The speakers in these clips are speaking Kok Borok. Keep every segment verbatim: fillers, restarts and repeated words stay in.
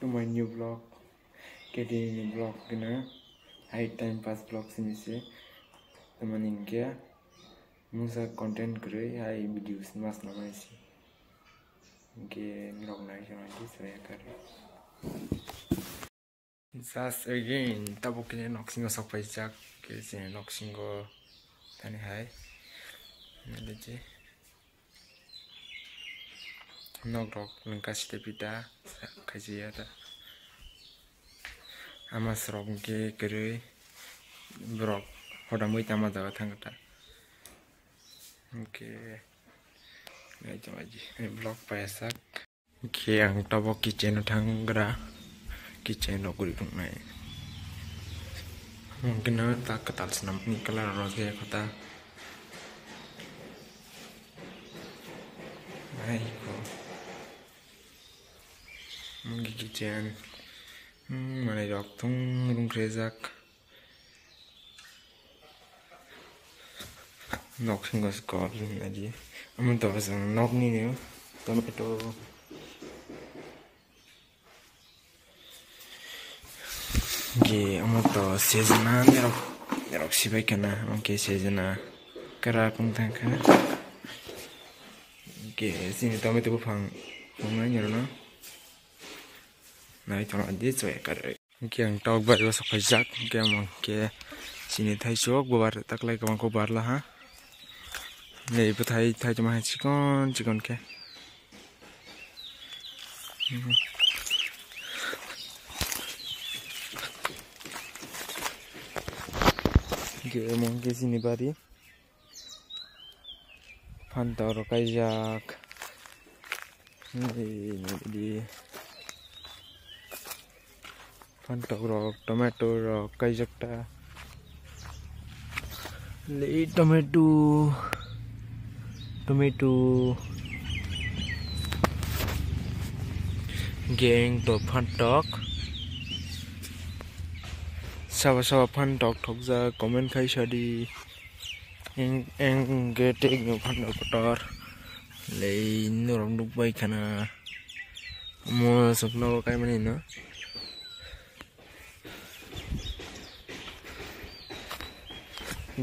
To my new vlog, K D new vlog gana, hai time pass vlog sini se, tamani hingke, mungsa content kwrwi hai videos mas namai si, hingke norok nai chana di soya kari. Just again, tabuk khe noksingo sok paijak, khe chini noksingo thani hai, nai di je. Nok rok nungkha site pita khaijaya ta. Ama srok hwnkhe kwrwi borok hodamwi tama jaga thangkha ta. Hwnkhe nai tonglaidi ani vlog payasak. Hwnkhe ang tabuk kitchen o thanggra, kitchen rok guri tongnai. Hwnkhe no ta kwtal swnamni colour rok je kho ta. Ai kho. Mungki kitchen. Hmm, manwi rok thung rung rejak. Nok singo se kok ring adi. Amo to jang nok ni ne tomato. Ge amo to sejana nerok, nerok sibai kana, amo ke sejana kara pung thang kha. Ge sini tomato buphang phungnai nirok no. Nai thono adi choi kar. Hwnkhe ang tok bai o sok paijak, hwnkhe amo hwnkhe chini thaichuk bubar taklai kwbang khe barla ha. Nei bwthai thaitoma hai chikon chikon khe. Hwnkhe amo hwnkhe chini bari. Phantok rok kaijak. Ei, naidi. Phantok rok, tomato rok kaijak ta. Lei tomato. Tomato. Geng to phantok. Sabo sabo phantok thokjak, comment khai sadi. Eng, eng, ge tei eng phantok kotor. Lei norok nukbai khana. Mo sokno kaimani no.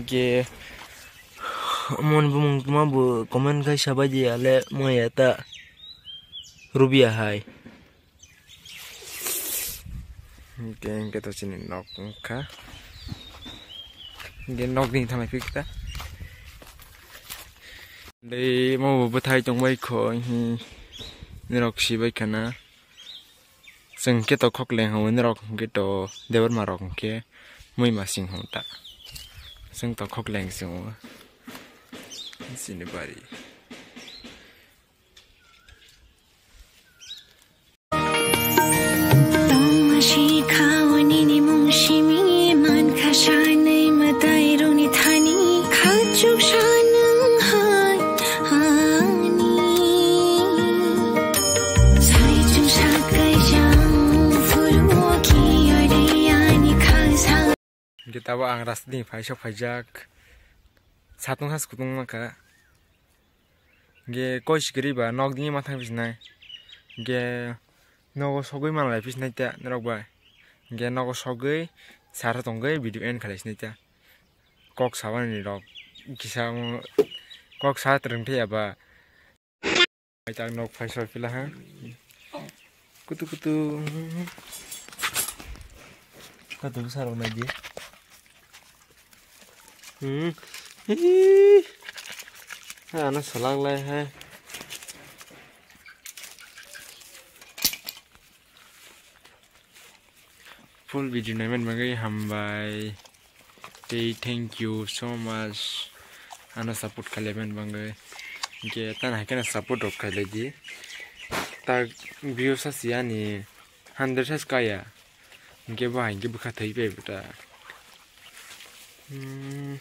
Ge mon bumung tuma bo comment khai sabai di ale mo ya ta rubia hai. Hingke, hingke to chini nok wngkha. Hingke nok ni thanglai phikta. Dei, mo bo bwthai tongbai kho, hi, nirok sibai khana. Chwng khe to khokleng hwnwi, nirok hwnkhe to debor marok hwnkhe mui masing hwn ta. Chwng to khokleng se wngo. Chini bari. Tongma sikha o nini mung simi, mankha sanwi mwtai rokni thani, khachuk sa nwng hai ani. Saichung sakai jang phuru o khi oi de ani kha sa. Hingke tabo ang rasta dini phai sok phaijak. Satung has kutung mankha. Hingke koi sikiri ba nok dini ma thang phisnai. Hingke nogo sogwi manlai phisnai ta norok bai. Hingke nogo sogwi sara tongwi video end khalai sinai ta. Kok sabani rok kisa kok sa twrwng thaya ba. Ai tak nok phai soi pila ha. Kutu kutu. Kutu bwsa rok nai di. Hmm. Hihi. Ha, ano salak lai hai. Full video naiman bagwi hambai. Tei thank you so much. Ano support khailaiman bagwi. Hingke tana hai kheno support rok khailai di. Tak views asi ani hundred has kaya. Hingke bo hai hingke bwkha thai pai bwta. Hmm.